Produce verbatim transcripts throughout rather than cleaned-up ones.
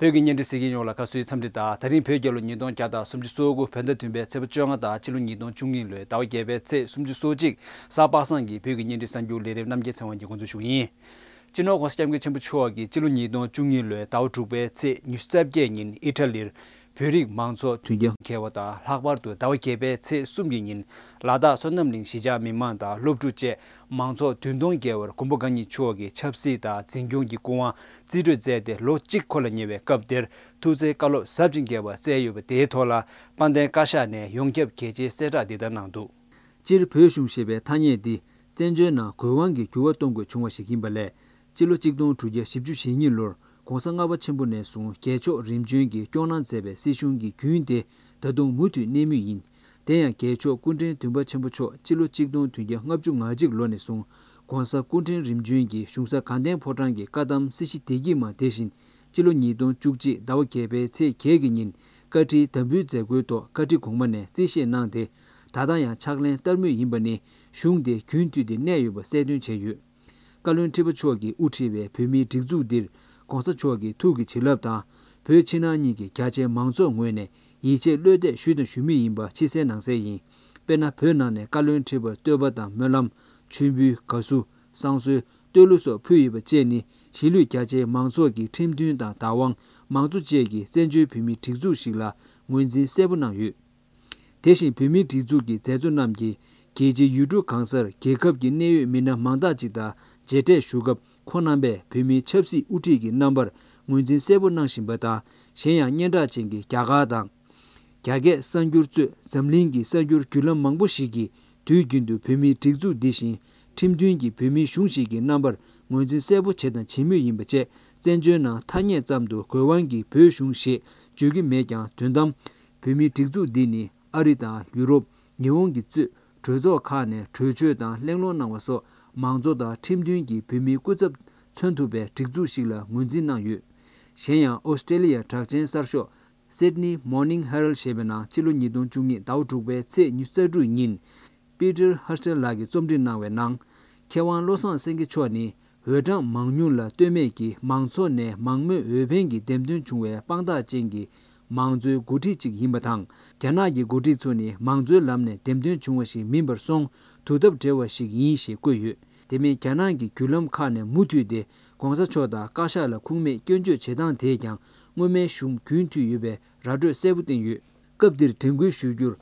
བོད་ཀྱི་བརྙན་འཕྲིན་གཟིགས་མཁན་ཡོངས་ལ་ཁ་སང་འཚམས་འདྲི་དང་། ད་རིང་བོད་རྒྱལ་ལོ་ཉིས་སྟོང་བརྒྱ་དང་སུམ་ཅུ་སོ་དགུ་བོད་ཟླ་བདུན་པའི་ཚེས་པ་བཅོ་ལྔ་དང་། སྤྱི་ལོ་ཉིས་སྟོང་བཅུ་གཉིས་ལོའི་ཟླ་བ་བརྒྱད་པའི་ཚེས་སུམ་ཅུ་སོ་གཅིག་གཟའ་པ་སངས་ཀྱི་བོད་ཀྱི་བརྙན་འཕྲིན་གསར་འགྱུར་ལས་རིམ་རྣམ་རྒྱལ་ཚེ་དབང་གིས་འགོ་འཛུགས་ཞུ་གི་ཡིན། སྤྱི་ནོར་༧གོང་ས་༧སྐྱབས་མགོན་ཆེན་པོ་མཆོག་གིས་སྤྱི་ལོ་ཉིས་སྟོང་བཅུ་གཉིས་ལོའི་ཟླ་བ་དྲུག་པའི་ཚེས་ཉི་ཤུ་རྩ་བརྒྱད་ཉིན་ཨི་ཊ་ལིར་བོད་རིགས་མང་ཚོགས་དོན་རྐྱེན་འཁེལ་བ་དང་། ལྷག་པར་དུ་ཟླ་བ་བརྒྱད་པའི་ཚེས་གསུམ་གྱི་ཉིན་ལ་དྭགས་བསོད་ནམས་གླིང་གཞིས་ཆགས་མི་མང་དང་སློབ་ཕྲུག་བཅས་མང་ཚོགས་བདུན་སྟོང་བརྒལ་བར་མགོན་པོ་གང་ཉིད་མཆོག་གི་ཆབ་སྲིད་དང་འཛིན་སྐྱོང་གི་སྐུ་དབང་རྩིས་སྤྲོད་མཛད་དེ། ལོ་གཅིག་འཁོར་ལ་ཉེ་བའི་སྐབས་འདིར་ཐུགས་བརྩེའི་བཀའ་སློབ་ཟབ་ཅིང་རྒྱས་པ་སྩལ་ཡོད་པ། དེའི་ཐོག་ལ་དཔལ་ལྡན་བཀའ་ཤག་ནས་ཡོངས་ཁྱབ་གལ་ཆེའི་གསལ་བསྒྲགས་འདི་ལྟར་གནང་འདུག། སྤྱིར་བོད་གཞུང་ཞེས་པའི་ཐ་སྙད་འདི་བཙན་བྱོལ་ནང་གོས་དབང་གི་འགྱུར་བ་གཏོང་དགོས་བྱུང་བ་ཞིག་ཡིན་པ་ལས། སྤྱི་ལོ་གཅིག་སྟོང་དྲུག་བརྒྱ་བཞི་བཅུ་ཞེ་གཉིས་ལོར་༧གོང་ས་ལྔ་པ་ཆེན་པོ་ནས་བཟུང་རྒྱལ་མཆོག་རིམ་བྱོན་གྱིས་སྐྱོང་གནང་མཛད་པའི་སྲིད་གཞུང་གི་རྒྱུན་དེ་ད་དུང་མུ་མཐུད་གནས་མུས་ཡིན། དེ་ཡང་རྒྱལ་མཆོག་སྐུ་ཕྲེང་བདུན་པ་ཆེན་པོ་མཆོག་སྤྱི་ལོ་གཅིག་སྟོང་བདུན་བརྒྱ་ལྔ་བཅུ་ང་གཅིག་ལོ་ནས་བཟུང་༧གོང་ས་སྐུ་ཕྲེང་རིམ་བྱོན་གྱིས་གཞུང་ས་དགའ་ལྡན་ཕོ་བྲང་གི་བཀའ་གདམས་སྲིད་ཞི་བདེ་སྐྱིད་མ་དེ་བཞིན་སྤྱི་ལོ་ཉིས་སྟོང་བཅུ་གཅིག་ཟླ་བ་བརྒྱད་པའི་ཚེས་བརྒྱད་ཀྱི་ཉིན་བཀའ་ཁྲིའི་དམ་འབུལ་མཛད་སྒོའི་ཐོག་བཀའ་ཁྲི་གོང་མ་ནས་རྩིས་བཞེས་གནང་སྟེ། ད་ལྟ་ཡང་ཕྱག་ལེན་བསྟར་མུས་ཡིན་པ་ནི་གཞུང་དེ་རྒྱུན་མཐུད་དེ་གནས་ཡོད་པ་གསལ་སྟོན་བྱས་ཡོད། བཀའ་བློན་ཁྲི་པ་མཆོག་གིས་དབུ་ཁྲིད་པའི་བོད་མིའི་སྒྲིག་འཛུགས་འདིར་༧གོང་ས་མཆོག་གི་ཐུགས་ཀྱི་བྱིན་རླབས་དང་། བོད་ཕྱི་ནང་གཉིས་ཀྱི་རྒྱ་ཆེའི་མང་ཚོགས་ངོས་ནས་ཡིད་ཆེས་བློ་གཏད་ཞུས་དང་ཞུ་མུས་ཡིན་པ་ཕྱི་གསལ་ནང་གསལ་ཡིན། དཔེར་ན། བོད་ནང་ནས་བཀའ་བློན་ཁྲི་པར་བསྟོད་པ་དང་སྨོན་ལམ། མཆོད་འབུལ། དགའ་བསུ། བསང་གསོལ། བསྟོད་གླུ་སོགས་ཕུལ་ཡོད་པ་བཅས་ནི་གཞིས་ལུས་རྒྱ་ཆེའི་མང་ཚོགས་ཀྱི་ཁྲིམས་མཐུན་དང་བདག་དབང་། མང་གཙོ་བཅས་ཀྱི་བཙན་བྱོལ་བོད་མིའི་སྒྲིག་འཛུགས་ཤིག་ལ་ངོས་འཛིན་གསལ་པོ་གནང་ཡོད། དེ་བཞིན་བོད་མིའི་སྒྲིག་འཛུགས་ཀྱི་མཛད་གཙོ་རྣམས་ཀྱིས་རྒྱལ་སྤྱིའི་ཡུལ་གྲུ་གང་སར་རྒྱལ་ཁབ་ཀྱི་གནད་ཡོད་མི་སྣ་མང་དག་ཅིག་དང་མཇལ་འཕྲད་ཞུ་སྐབས། ཁོང་རྣམ་པས་བོད་མིའི་ཆབ་སྲིད་དབུ་ཁྲིད་ཀྱི་རྣམ་པར་ངོས་འཛིན་གསལ་པོ་གནང་བཞིན་པ་དང་། གཞན་ཡང་སྙན་གྲགས་ཅན་གྱི་རྒྱ་གར་དང་། རྒྱ་སྐད་གསར་འགྱུར་གཙོས་འཛམ་གླིང་གི་གསར་འགྱུར་བརྒྱུད་ལམ་མང་པོ་ཞིག་གིས་དུས་རྒྱུན་དུ་བོད་མིའི་སྒྲིག་འཛུགས་འདི་བཞིན་ཁྲིམས་མཐུན་གྱི་བོད་མིའི་གཞུང་ཞིག་གི་རྣམ་པར་ངོས་འཛིན་གསལ་པོ་བྱས་དང་བྱེད་མུས་ཡིན་པ་བཅས། བཙན་བྱོལ་ནང་ཐ་སྙད་ཙམ་དུ་གོས་དབང་གི་བོད་གཞུང་ཞེས་བརྗོད་ཀྱི་མེད་ཀྱང་། དོན་དམ་བོད་མིའི་སྒྲིག་འཛུགས་འདི་ནི་ཨ་རི་དང་ཡུ་རོབ། ཉི་ཧོང་གིས་གཙོས་གྲོས་ཚོགས་ཁག་ནས་གྲོས་ཆོད་དང་གླེང་སློང་གནང་བ་སོགས་མང་གཙོ་དང་ཁྲིམས་མཐུན་གྱི་བོད་མིའི་སྐུ་ཚབ་མཚོན་ཐུབ་པའི་སྒྲིག་འཛུགས་ཤིག་ལ་ངོས་འཛིན་གནང་ཡོད། གཞན་ཡང་ཨོ་སི་ཀྲེ་ལི་ཡའི་གྲགས་ཅན་གསར་ཤོག་Sydney Morning Herald ཞེས་པའི་ནང་སྤྱི་ལོ་ཉིས་སྟོང་བཅུ་གཉིས་ཟླ་བ་དྲུག་པའི་ཚེས་ཉི་ཤུ་རྩ་དྲུག་ཉིན། པི་ཏར་ཧ་སྟེར་ལགས་ཀྱིས་རྩོམ་སྒྲིག་གནང་བའི་ནང་། མཁས་དབང་བློ་བཟང་སེང་གེ་མཆོག་ནི་འོས་གྲངས་མང་ཉུང་ལ་ལྟོས་མེད་ཀྱིས་མང་ཚོགས་ནས་མང་མོས་འོས་འཕེན་གྱི་འདེམས་ཐོན་བྱུང་བའི་དཔང་རྟགས་ཅན་གྱི་མང་གཙོའི་འགོ་ཁྲིད་ཅིག་ཡིན་པ་དང་། རྒྱ་ནག་གི་འགོ་ཁྲིད་ཚོ་ནི་མང་གཙོའི་ལམ་ནས་འདེམས་ཐོན་བྱུང་བ་ཞིག་མིན་པར་སོང་དུས་ཐབས་བྲལ་བ་ཞིག་ཡིན་ཞེས་བཀོད་ཡོད། དེ་མིན་རྒྱ་ནག་གི་བརྒྱུད་ལམ་ཁག་ནས་མུ་མཐུད་དེ་༧གོང་ས་མཆོག་དང་བཀའ་ཤག་ལ་ཁུངས་མེད་སྐྱོན་བརྗོད་བྱེད་སྟངས་དེས་ཀྱང་སྔོན་མའི་གཞུང་རྒྱུན་མཐུད་ཡོད་པའི་ར་སྤྲོད་གསལ་པོ་བསྟན་ཡོད། སྐབས་འདིར་དྲན་སྐུལ་ཞུ་རྒྱུར།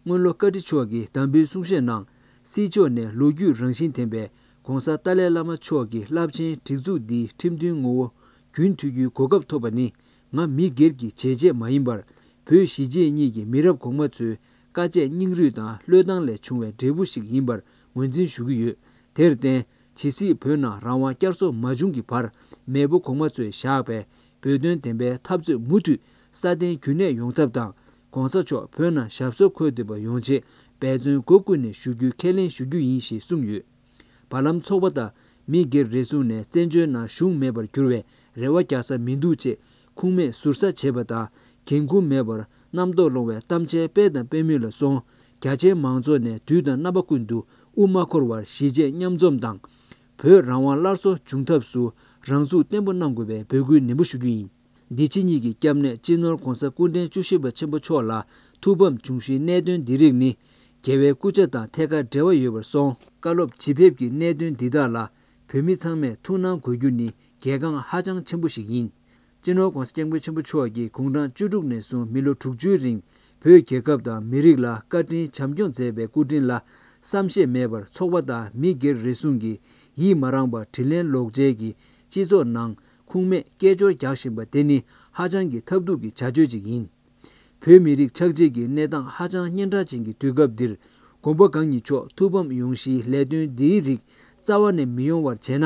སྔོན་ལོ་བཀའ་ཁྲི་མཆོག་གིས་དམ་འབུལ་གསུང་བཤད་ནང་། སྲིད་ཕྱོགས་ནས་ལོ་རྒྱུས་རང་བཞིན་ལྡན་པའི་༧གོང་ས་ཏཱ་ལའི་བླ་མ་མཆོག་གི་རླབས་ཆེན་སྒྲིག་འཛུགས་འདིའི་ཁྲིམས་མཐུན་ངོ་བོ་རྒྱུན་མཐུད་རྒྱུའི་གོ་སྐབས་ཐོབ་པ་ནི་ང་མི་སྒེར་གྱི་བྱས་རྗེས་མ་ཡིན་པར། བོད་གཞིས་བྱེས་གཉིས་ཀྱི་མི་རབས་གོང་མ་ཚོའི་དཀའ་སྤྱད་སྙིང་རུས་དང་བློས་བཏང་ལས་བྱུང་བའི་འབྲས་བུ་ཞིག་ཡིན་པར་ངོས་འཛིན་ཞུ་གི་ཡོད། དེར་བརྟེན། ཇི་སྲིད་བོད་ནང་རང་དབང་བསྐྱར་གསོ་མ་བྱུང་གི་བར། མེས་པོ་གོང་མ་ཚོས་བཞག་པའི་བོད་དོན་བདེན་པའི་འཐབ་རྩོད་མུ་མཐུད་སྲ་བརྟན་རྒྱུན་གནས་ཡོང་ཐབས་དང་། ༧གོང་ས་མཆོག་བོད་ནང་ཞབས་སོར་འཁོད་བསྡད་པ་ཡོང་ཆེད་འབད་བརྩོན་སྒོ་ཀུན་ནས་ཞུ་རྒྱུའི་ཁས་ལེན་ཞུ་རྒྱུ་ཡིན་ཞེས་གསུངས་ཡོད། བར་ལམ་ཚོགས་པ་དང་མི་སྒེར་རེ་ཟུང་ནས་བཙན་བྱོལ་ནང་གཞུང་མེད་པར་འགྱུར་བའི་རེ་བ་རྒྱག་ས་མི་འདུག་ཅེས་ཁུངས་མེད་ཟུར་ཟ་བྱེད་པ་དང་། འགན་ཁུར་མེད་པར་རྣམ་རྟོག་སློང་བའི་གཏམ་འཆལ་སྤེལ་དང་སྤེལ་མུས་ལ་སོང་། རྒྱ་ཆེའི་མང་ཚོགས་ནས་དུས་དང་རྣམ་པ་ཀུན་ཏུ་དབུ་མ་འཁོར་བར་གཞིས་བྱེས་མཉམ་འཛོམས་དང་། བོད་རང་དབང་སླར་གསོ་འབྱུང་ཐབས་སུ་རང་ཚུགས་བརྟན་པོ་གནང་དགོས་པའི་འབོད་སྐུལ་ནན་པོ་ཞུ་རྒྱུ་ཡིན། འདི་ཕྱི་གཉིས་ཀྱི་སྐྱབས་གནས་སྤྱི་ནོར་༧གོང་ས་སྐུ་ཕྲེང་བཅུ་བཞི་པ་ཆེན་པོ་མཆོག་ལ་ཐུགས་ཕམ་བྱུང་གཞིའི་གནད་དོན་འདི་རིགས་ནི། རྒྱལ་བའི་སྐུ་ཕྱྭ་དང་ཐད་ཀར་འབྲེལ་བ་ཡོད་པར་སོང་། བཀའ་སློབ་ཇི་ཕེབས་ཀྱི་གནད་དོན་འདི་དག་ལ་བོད་མི་ཚང་མས་ཐུགས་སྣང་དགོས་རྒྱུ་ནི་གལ་འགངས་ཧ་ཅང་ཆེན་པོ་ཞིག་ཡིན། སྤྱི་ནོར་༧གོང་ས་༧སྐྱབས་མགོན་ཆེན་པོ་མཆོག་གིས་དགུང་གྲངས་བཅུ་དྲུག་ནས་བཟུང་མི་ལོ་དྲུག་ཅུའི་རིང་བོད་རྒྱལ་ཁབ་དང་མི་རིགས་ལ་བཀའ་དྲིན་བྱམས་སྐྱོང་མཛད་པའི་སྐུ་དྲིན་ལ་བསམ་ཤེས་མེད་པར་ཚོགས་པ་དང་མི་སྒེར་རེ་ཟུང་གིས་ཡིད་མ་རངས་པར་དྲིན་ལན་ལོག་འཇལ་གྱིས་སྤྱི་ཚོགས་ནང་ཁུངས་མེད་སྐད་ཅོར་རྒྱག་བཞིན་པ་དེ་ནི་ཧ་ཅང་གི་ཐབས་སྡུག་གི་བྱ་སྤྱོད་ཅིག་ཡིན། བོད་མི་རིགས་ཆགས་འཇིག་གི་གནས་སྟངས་ཧ་ཅང་སྙན་གྲགས་ཅན་གྱི་དུས་སྐབས་འདིར། མགོན་པོ་གང་ཉིད་མཆོག་ཐུགས་ཕམ་ཡོང་གཞིའི་ལས་དོན་འདིའི་རིགས་རྩ་བ་ནས་མི་ཡོང་བར་བྱས་ན།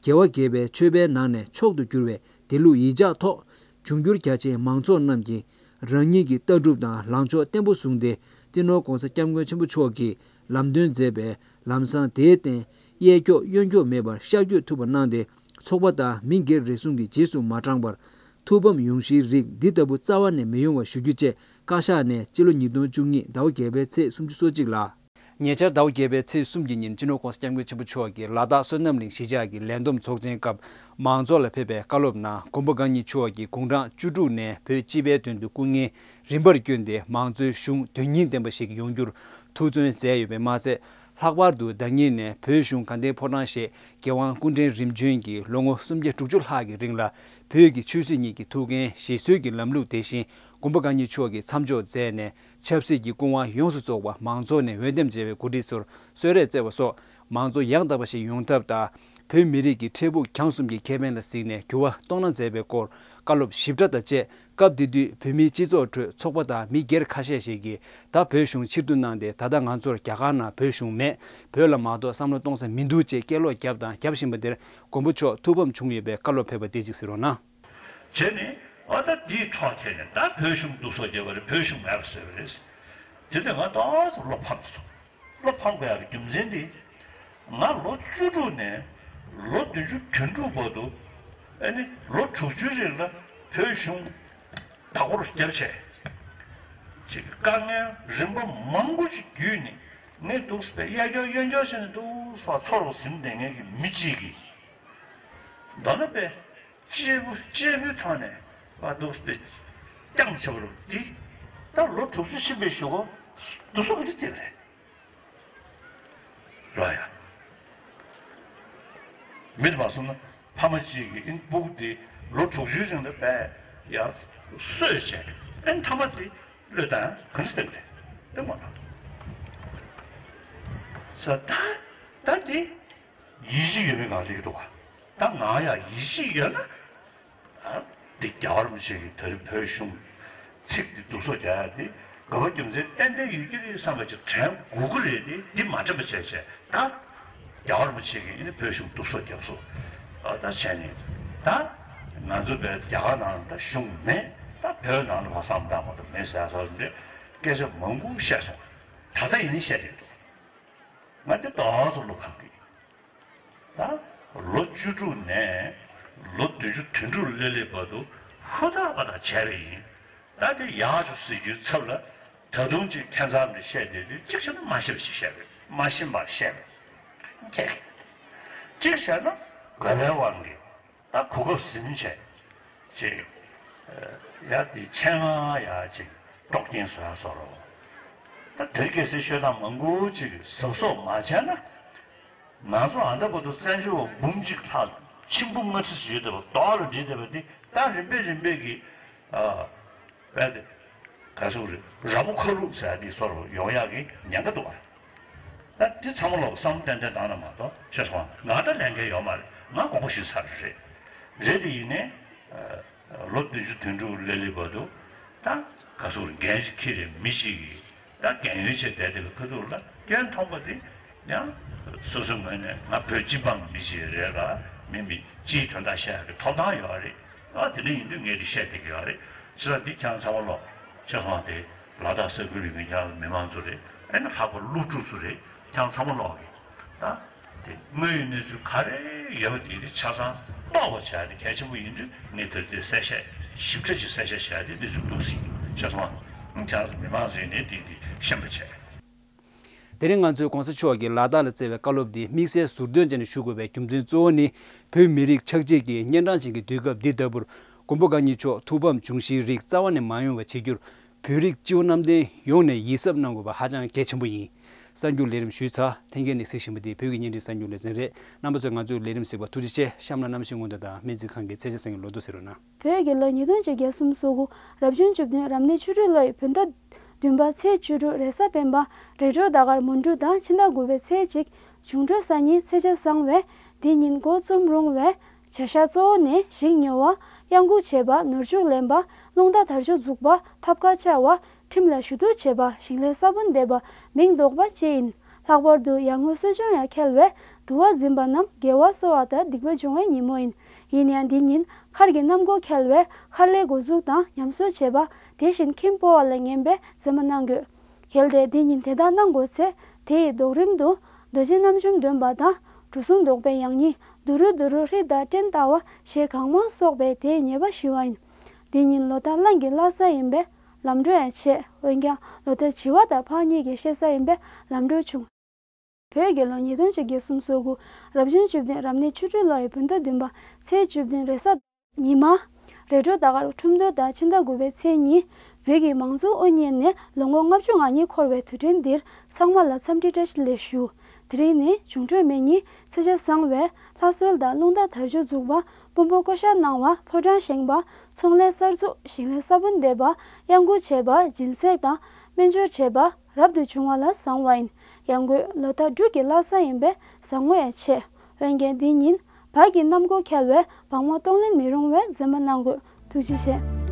རྒྱལ་བ་དགྱེས་པའི་མཆོད་པའི་ནང་ནས་མཆོག་ཏུ་གྱུར་བའི་དེ་ལུགས་ཡིད་འཇགས་ཐོག་འབྱུང་འགྱུར་རྒྱ་ཆེའི་མང་ཚོགས་རྣམས་ཀྱིས་རང་ཉིད་ཀྱི་ལྟ་གྲུབ་དང་ལངས་ཕྱོགས་བརྟན་པོ་བཟུང་སྟེ། སྤྱི་ནོར་༧གོང་ས་༧སྐྱབས་མགོན་ཆེན་པོ་མཆོག་གིས་ལམ་སྟོན་མཛད་པའི་ལམ་བཟང་དེའི་སྟེང་གཡས་འཁྱོག་གཡོན་འཁྱོག་མེད་པར་ཤར་བསྐྱོད་ཐུབ་པ་གནང་སྟེ། ཚོགས་པ་དང་མི་སྒེར་རེ་ཟུང་གི་རྗེས་སུ་མ་འབྲངས་པར། ཐུགས་ཕམ་ཡོང་གཞིའི་རིགས་འདི་ལྟ་བུ་རྩ་བ་ནས་མི་ཡོང་བ་ཞུ་རྒྱུ་བཅས་བཀའ་ཤག་ནས་སྤྱི་ལོ་ཉིས་སྟོང་བཅུ་གཉིས་ཟླ་བ་བརྒྱད་པའི་ཚེས་སུམ་ཅུ་སོ་གཅིག་ལ། ཉེ་ཆར་ཟླ་བ་བརྒྱད་པའི་ཚེས་གསུམ་གྱི་ཉིན་སྤྱི་ནོར་༸གོང་ས་༸སྐྱབས་མགོན་ཆེན་པོ་མཆོག་གིས་ལ་དྭགས་བསོད་ནམས་གླིང་གཞིས་ཆགས་ཀྱི་ལས་བསྡོམས་ཚོགས་ཆེན་སྐབས་མང་ཚོགས་ལ་ཕེབས་པའི་བཀའ་སློབ་ནང་མགོན་པོ་གང་ཉིད་མཆོག་གིས་དགུང་གྲངས་བཅུ་དྲུག་ནས་བོད་སྤྱི་པའི་དོན་དུ་སྐུ་ངལ་རིམ་པར་བསྐྱོན་ཏེ་མང་གཙོའི་གཞུང་དོན་སྙིང་ལྡན་པ་ཞིག་ཡོང་རྒྱུར་ཐུགས་བརྩོན་མཛད་ཡོད་པས་མ་ཚད། ལྷག་པར་དུ་ཟླ་ཉིན་ནས་བོད་གཞུང་དགའ་ལྡན་ཕོ་བྲང་ཞེས་རྒྱལ་དབང་སྐུ་ཕྲེང་རིམ་བྱོན་གྱིས་ལོ་ངོ་སུམ་བརྒྱ་དྲུག་ཅུ་ལྷག་གི་རིང་ལ་བོད་ཀྱི་ཆོས་སྲིད་གཉིས་ཀྱི་ཐུགས་འགན་བཞེས་སྲོལ་གྱི་ལམ་ལུགས་དེ་བཞིན་མགོན་པོ་གང་ཉིད་མཆོག་གིས་མཚམས་འཇོག་མཛད་ནས། ཆབ་སྲིད་ཀྱི་སྐུ་དབང་ཡོངས་སུ་རྫོགས་པ་མང་ཚོགས་ནས་འོས་འདེམས་བྱས་པའི་འགོ་ཁྲིད་ཚོར་གསོལ་རས་བསྩལ་བ་སོགས་མང་གཙོ་ཡང་དག་པ་ཞིག་ཡོང་ཐབས་དང་། བོད་མི་རིགས་ཀྱི་འཕྲལ་ཕུགས་རྒྱང་གསུམ་གྱི་ཁེ་ཕན་ལ་གཟིགས་ནས་འགྱུར་བ་གཏོང་གནང་མཛད་པའི་སྐོར་བཀའ་སློབ་ཞིབ་ཕྲ་དང་བཅས། སྐབས་དེ་དུས་བོད་མིའི་སྤྱི་ཚོགས་ཁྲོད་ཚོགས་པ་དང་མི་སྒེར་ཁ་ཤས་ཤིག་གིས་ད་བོད་གཞུང་ཕྱིར་བསྡུ་གནང་སྟེ་ད་ལྟ་ང་ཚོར་རྒྱ་གར་ནང་བོད་གཞུང་མེད། བོད་ལ་མ་གཏོགས་བསམ་བློ་གཏོང་ས་མི་འདུག་ཅེས་སྐད་ལོག་བརྒྱབ་དང་རྒྱབ་བཞིན་པ་འདིར་མགོན་པོ་མཆོག་ཐུགས་ཕམ་བྱུང་ཡོད་པའི་བཀའ་སློབ་ཕེབས་པ་འདི་གཅིག་གཟིགས་རོགས་གནང་། བྱས་ནས་ཨ་ད་དེའི་འཕྲོ་ཁྱེར་ནས་ད་བོད་གཞུང་སྡུག་སོག་རྒྱབ་པ་རེད། བོད་གཞུང་མེད་པ་བཟོས་པ་རེད། དེ་དུས་ང་ཏོག་ཙམ་བློ་ཕམ་སོང་། བློ་ཕམ་དགོས་ཡག་གི་རྒྱུ་མཚན་དེ། ང་ལོ་བཅུ་དྲུག་ནས་ལོ་བདུན་ཅུ་དོན་དྲུག་བར་དུ་ཨ་ནི་ལོ་དྲུག་ཅུའི་རིང་ལ་བོད་གཞུང་བདག་པོ་རྒྱབ་བྱས། ཅིག་དཀའ་ངལ་རིམ་པ་མང་པོ་ཞིག་བརྒྱུད་ནས་ངས་འདུག་སེ་གཡས་སྐྱོར་གཡོན་སྐྱོར་བྱས་ནས་འདུག་སེ་ཚོར་བ་ཟིན་བསྡད་མཁན་གྱི་མི་གཅིག་གིས། མདོར་ན་པས་གཅེར་བུ་གཅེར་བུའི་ཐོག་ནས་བ་འདུག་སེ་རྐྱང་ཆེ་བ་རུ་འདི་ད་ལོ་དྲུག་ཅུ་ཕྱིན་པའི་གཞུག་གུ་འདུག་སེ་ག་འདྲ་བལྟས་པ་རེད། རོ་ཡ། མི་དེ་མ་སོང་ན་ཕ་མ་གཅིག་གིས་ཨིན་སྤུ་གུ་དེ་ལོ་དྲུག་ཅུའི་རིང་ལ་བས་ཡར་གསོས་བྱས་ཨིན་མཐའ་མ་དེ་བློས་བཏང་གང་ཅི་བསྟན་ཏེ་བསྟན་མ་ཐག་ས་ད་ད་དེ་ཡིད་ཆེས་ཡོད་མེད་གང་ལེགས་འདུག་བ། ད་ང་ཡང་ཡིད་ཆེས་ཡོད་ན། ཨ། འདི་རྒྱལ་བ་རིན་པོ་ཆེ་གིས་ད་རེས་བོད་གཞུང་ཚིག་འདི་སྡུག་སོ་རྒྱག་ཡ་འདི་དགོས་པ་རྒྱུ་མཚན་ཏན་ཏན་ཡོད་ཀྱི་རེད་བསམ་པ་ཅིག་དྲན་དགོས་ཀྱི་རེད་དེ། འདི་མ་དྲན་པ་བྱས་བྱས་ད་རྒྱལ་བ་རིན་པོ་ཆེ་གིས་ཨ་ནི་བོད་གཞུང་སྡུག་སོ་རྒྱབ་སོ། ཨ། ད་བྱས་ནས་ད་ང་ཚོ་བས་རྒྱ་གར་ནང་ད་གཞུང་མེད། ད་བོད་ནང་ལ་བ་བསམ་བཏང་མ་གཏོགས་མེད་ཟེར་སོགས་འདི་སྐད་ཆ་མང་པོ་བཤད་སོང་། ད་ལྟ་ཡིན་ནའི་བཤད་བསྡད་འདུག་ང་འདི་ཏོག་ཙམ་བློ་ཕམ་གི། ད་ལོ་བཅུ་དྲུག་ནས་ལོ་བདུན་ཅུ་དོན་དྲུག་སླེབས་སླེབས་བར་དུ་ཧུར་ཐག་པ་ཐག་བྱས་པ་ཡིན། ད་དེ་ཡག་ཤོས་ཟེར་རྒྱུའི་ཚབ་ལ་ད་དུང་ཅིག་ཁྱད་མཚར་འདི་བཤད་བསྡད་དུས་གཅིག་བྱས་ན་མ་ཤེས་པ་ཞིག་བཤད་པས། མ་ཤེས་པ་བཤད་པས། ཁྱད་གཅིག་བྱས་ན་དགོས་པའི་དབང་གིས། ད་གོ་སྐབས་ཟིན་བྱས་ཅིག་ཡ་དེ་ཆེད་མངགས་ཡ་ཅིག་དཀྲོག་རྐྱེན་བཟོ་ཡ་བཟོ་རོགས། ད་དེ་གལ་སྲིད་ཤོད་སྟངས་མང་པོ་ཅིག་གཟབ་གཟབ་མ་བྱས་ན། ང་ཚོ་ཨ་ད་བར་དུ་བཙན་བྱོལ་བ་འབུམ་གཅིག་ལྷག་མཆིམས་ཕུ་རྨ་ཁྲི་བཟོས་བསྡད་པ་རྡོག་ལ་བསྒྲིལ་བསྡད་པ་དེ་ད་རིམ་པས་རིམ་པས་ཀྱི་ཨ། རྦད་དེ། ག་ཟེར་རེད། ར་ཕུ་ཁ་ལུག་ཟེར་ཡ་དེ་སོར་ཡོང་ཡག་གི་ཉེན་ཁ་འདུག་བ། ད་དེ་ཚང་མ་ལོག་བསམ་བློ་ཏན་ཏན་བཏང་ན་མ་གཏོགས་ཤེས་སོང་། ང་ད་ལས་འགན་ཡོད་མ་རེད། ང་དགོངས་པ་ཞུས་ཚར་རེད། རེད་དེ་ཡིན་ནའི། ལོ་བདུན་ཅུ་དོན་དྲུག་སླེབས་སླེབས་བར་དུ་ད་ག་ཟེར་རེད། འགན་ཞིག་འཁྱེར་རེད། མི་ཞིག་གིས་ད་རྒན་ཡོལ་བྱས་བསྡད་དེ་ལ་ཁ་ཐུག་ལ་སྐྱོན་མཐོང་པ་དེ་ཡང་སོ་སོའི་ངོས་ནས་ང་བོད་སྤྱི་འབངས་མི་ཞིག་རེད་ལ། མི་མི་སྤྱིའི་དོན་དག་བཤད་ཡག་གི་ཐོབ་ཐང་ཡོད་རེད། ཨ། དེ་འདྲ་ཡིན་དུས་ངས་དེ་བཤད་བསྡད་ཀྱི་ཡོད་རེད། བྱས་ཙང་འདི་ཁྱེད་རང་ཚང་མ་ལོག་ཤེས་སོང་། དེ་ལ་དྭགས་ས་ཁུལ་ཡོད་མཁན་ཁྱེད་རང་མི་མང་ཚོ་རེད། ཨ་ནི་ལྷག་པར་སློབ་ཕྲུག་ཚོ་རེད། ཁྱེད་རང་ཚང་མ་ལོག་གི་ད་དེ་དངོས་ཡོད་གནས་ཚུལ་ག་རེ་ཡོད་པ་དེ་དེ་ཆ་ཚང་རྟོགས་པ་བྱ་ཡ་དེ་གལ་ཆེན་པོ་ཡིན་དུས། ངས་ད་དེ་གསལ་བཤད་ཞིབ་ཕྲ་ཅིག་གསལ་བཤད་བྱ་ཡ་དེ་གནས་ཚུལ་འདུག་སྲིད། ཤེས་སོང་། ཁྱེད་རང་ཚོ་མི་མང་ཚོས་ནས་དེ་དེ་ཤེས་པ་བྱས། དེ་རིང་ང་ཚོས་༸གོང་ས་མཆོག་གིས་ལ་དྭགས་ལ་བསྩལ་བའི་བཀའ་སློབ་འདི་དམིགས་བསལ་ཟུར་འདོན་བྱས་ནས་ཞུ་དགོས་པའི་རྒྱུ་མཚན་གཙོ་བོ་ནི། བོད་མི་རིགས་ཆགས་འཇིག་གི་གཉན་འཕྲང་ཅན་གྱི་དུས་སྐབས་འདི་ལྟ་བུར། མགོན་པོ་གང་ཉིད་མཆོག་ཐུགས་ཕམ་བྱུང་གཞིའི་རིགས་རྩ་བ་ནས་མ་ཡོང་བ་བྱེད་རྒྱུར། བོད་རིགས་སྤྱི་བོ་གནམ་བསྟན་ཡོངས་ནས་ཡིད་གཟབ་གནང་དགོས་པ་ཧ་ཅང་གལ་ཆེན་པོ་ཡིན། གསར་འགྱུར་ལས་རིམ་ཞུས་ཚར། ལྷན་རྒྱས་ནས་གཟིགས་བཞིན་པ་འདི་བོད་ཀྱི་བརྙན་འཕྲིན་གསར་འགྱུར་ལས་འཛིན་རེད། རྣམ་པ་ཚོས་ང་ཚོའི་ལས་རིམ་གཟིགས་པར་ཐུགས་རྗེ་ཆེ། གཤམ་ལ་གནམ་གཤིས་སྔོན་བརྡ་དང་སྨན་རྩིས་ཁང་གི་ཚེས་ཆ་གསར་འགྱུར་ལོ་ཐོ་གཟིགས་རོགས་གནང་། བོད་ཀྱི་ལོ་ཉིས་སྟོང་བརྒྱད་བརྒྱ་སུམ་ཅུ་སོ་དགུ་རབ་བྱུང་བཅུ་བདུན་རབ་གནས་བཅུ་དྲུག་ལོའི་བོད་ཟླ་བདུན་པ་ཚེས་བཅུ་དྲུག་རེས་གཟའ་སྤེན་པ། རེས་འགྲོགས་ཟླ་སྐར་མུ་འབྲུག་དང་ཕྱི་ཟླ་དགུ་པའི་ཚེས་གཅིག་འབྱུང་འཕྲོད་གཟའ་ཉིན་ཚེས་ཆ་བཟང་བས། འདི་ཉིན་འགོ་རྩོམ་རུང་བས། བྱ་བཞག་གཙོ་བོ་ནི་ཞིང་ཉོ་བ། གཡང་འགུགས་བྱེད་པ། ནོར་ཕྱུགས་ལེན་པ། རླུང་རྟ་དར་ལྕོག་འཛུགས་པ། ཐབ་ཁ་འཕྱར་བ། ཁྲིམས་ལ་ཞུ་གཏུག་བྱེད་པ། ཞིང་ལས་ས་བོན་འདེབས་པ། མིང་འདོགས་པ་བཅས་ཡིན། ལྷག་པར་དུ་ཡར་ངོའི་གསོ་སྦྱོང་ཡང་འཁེལ་བས། དུ་བ་འཛིན་པ་རྣམས་དགེ་བ་གསོ་བ་དང་སྡིག་པ་སྦྱོང་བའི་ཉིན་མོ་ཡིན། ཡིན་ཡང་འདི་ཉིན་མཁར་གྱི་གནམ་སྒོ་འཁེལ་བས། མཁར་ལས་འགོ་འཛུགས་དང་ཉམས་གསོ་བྱེད་པ། དེ་བཞིན་ཁྱིམ་སྤོ་བ་ལ་ངན་པའི་མཚན་མ་གནང་དགོས། གལ་ཏེ་འདི་ཉིན་དེ་དག་གནང་དགོས་ཚེ། དེ་ཡི་ལྡོག་རིམ་དུ། རྡོ་རྗེ་རྣམ་འཇོམས་འདོན་པ་དང་། འགྲོ་སོང་ལྡོག་པའི་ཡང་སྙིང་། དུ་རུ་དུ་རུ་ཧྲཱིཿདང་ཊཱིཿདང་ལྟ་བ་ཞེས་གང་མང་གསོག་པས་དེའི་ཉེས་པ་ཞི་བ་ཡིན། འདི་ཉིན་ལོ་ཟླ་གླང་གི་བླ་གཟའ་ཡིན་པས། ལམ་འགྲོ་ཡང་བྱས། འོན་ཀྱང་ལོ་ཟླ་བྱི་བ་དང་ཕག་གཉིས་ཀྱི་ཤེས་གསལ་ཡིན་པས་ལམ་འགྲོ་བྱུང་། བོད་ཀྱི་ལོ་ཉིས་སྟོང་ཆིག་བརྒྱ་སུམ་ཅུ་སོ་དགུ་རབ་བྱུང་བཅུ་བདུན་རབ་གནས་ཆུ་སྦྲུལ་ལོ་ཡི་བོད་ཟླ་བདུན་པ་ཚེས་བཅུ་བདུན་རེས་གཟའ་ཉི་མ། རེས་འགྲོགས་ཟླ་སྐར་ཁྲུམས་སྟོན་དང་ཕྱི་ཟླ་དགུ་པའི་ཚེས་གཉིས། བོད་ཀྱི་མང་གཙོ་དབུ་བརྙེས་ནས་ལོ་ངོ་ལྔ་བཅུ་ང་གཉིས་འཁོར་བའི་དུས་དྲན་འདིར་ཚང་མ་ལ་འཚམས་འདྲི་བཀྲ་ཤིས་བདེ་ལེགས་ཞུ། དེ་རིང་ནི་འབྱུང་འཕྲོད་མེ་ཉིན་ཚེས་ཆ་བཟང་བས་ལྷ་གསོལ་དང་རླུང་རྟ་དར་ལྕོག་འཛུགས་པ། སྤུན་པོ་བསྐོ་བཞག་གནང་བ། ཕོ་བྲང་བཞེངས་པ། ཚོང་ལས་གསར་འཛུགས། ཞིང་ལས་ས་བོན་འདེབས་པ། གཡང་འགུགས་བྱེད་པ། སྦྱིན་སྲེག་དང་སྨན་སྦྱོར་བྱེད་པ་རབ་ཏུ་བྱུང་བ་ལ་བཟང་བ་ཡིན། ཡང་སྒོས་ལོ་ཟླ་འབྲུག་གི་བླ་གཟའ་ཡིན་པས་བཟང་ངོ་ཡང་ཆེ། འོན་ཀྱང་འདི་ཉིན་བག་གི་གནམ་སྒོ་འཁེལ་བས་བག་མ་གཏོང་ལེན་མི་རུང་བས་འཛེམ་པ་གནང་དགོས། ཐུགས་རྗེ་ཆེ།